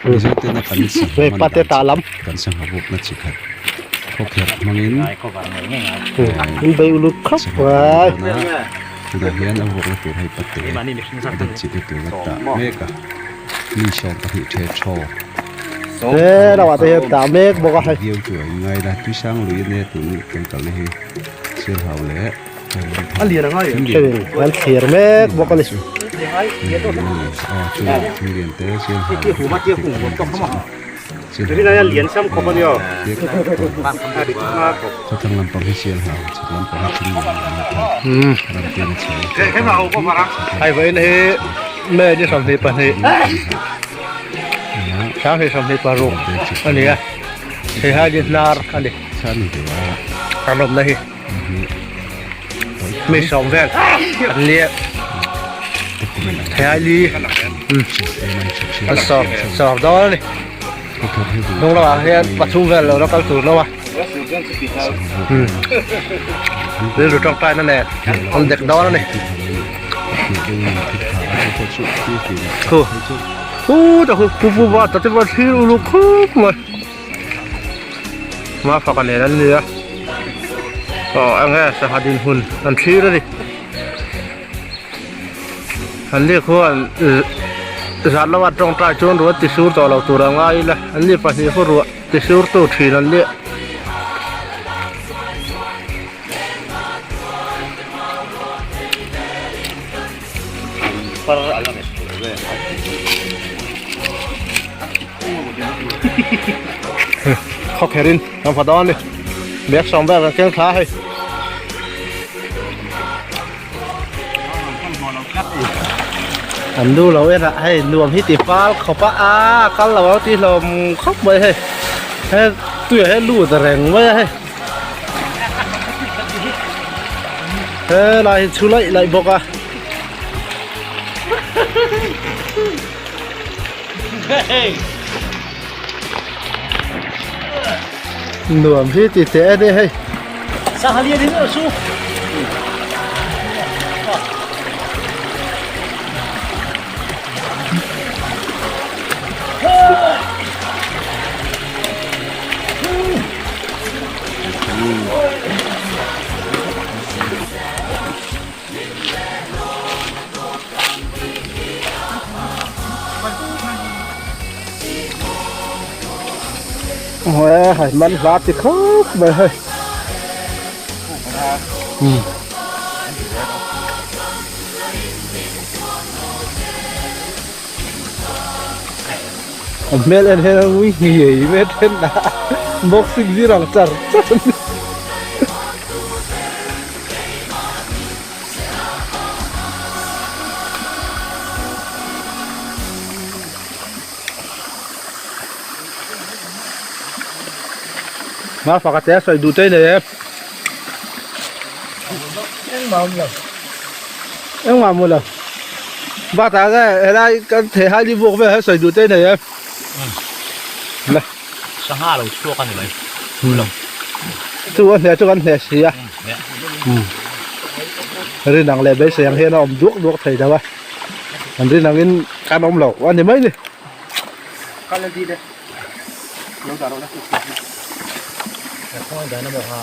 Mizo tena kan sangha man dan chi kan sangha bukna chi khat khawkherh hmangin sangha kan dawn a tunah hian a vuakna tur hei pate den chi te tur a tah mek a mi 12 the thaw viau tur a inngai la tuisang lui ania tun kan kalna hi sialhau leh An thlir mek bawk a ni. Hei vawiin hi May ni 22 2026 a ni a, Theihai ni hnar a ni an awmna hi. Mi sawm vel an nia thei li an sawr sawr dawn a ni hnung lamah hian pathum vel lo la kal tur lo a rilru tawngtaina nen an dek dawn a ni khu khu ta khu pu pu va ta te pawh thlir uluk khawp mai. Mafaka nen an ni a aw eng nge sangha dinhmun an thlir a ni an ni khuan zan lama tawngtai chuan ruah ti sur tawh lo tur a ngai ila an ni pahnih khaw ruah ti sur tu thin an nia. Khawkher in kan fa dawn a ni bag sawm vel kan keng thla a hei an nu lo en ah hei nuam hi ti fal khawp a a kal lo ang tih hlawm khawp mai hei he tuiah hian lut reng mai a hei helai hi chhu laih laih bawk a. Nuam hi ti teh a ni hei. Sangha lian in su. Ôi, hãy mắn lá thì khóc mày hơi. Ừ. Hmel en hian a ngui ngei mai a then a boxing zir ang char char a ni. Hma fak a che a sawi duh te nei e. Engmah awm lo. Engmah awm lo. Bakah nge helai kan thei hai ni vuak vel hi sawi duh te nei e. La. Sangha lo chhuak a ni mai. Lo. Chu a hne chu kan hne si a. Rin ang leh beisei ang hian a awm duak duak thei lo a. An rin angin kan awm lo a ni mai ni. Kal a di le. Lo dah rawh la. Khawngaih dan a maw ha.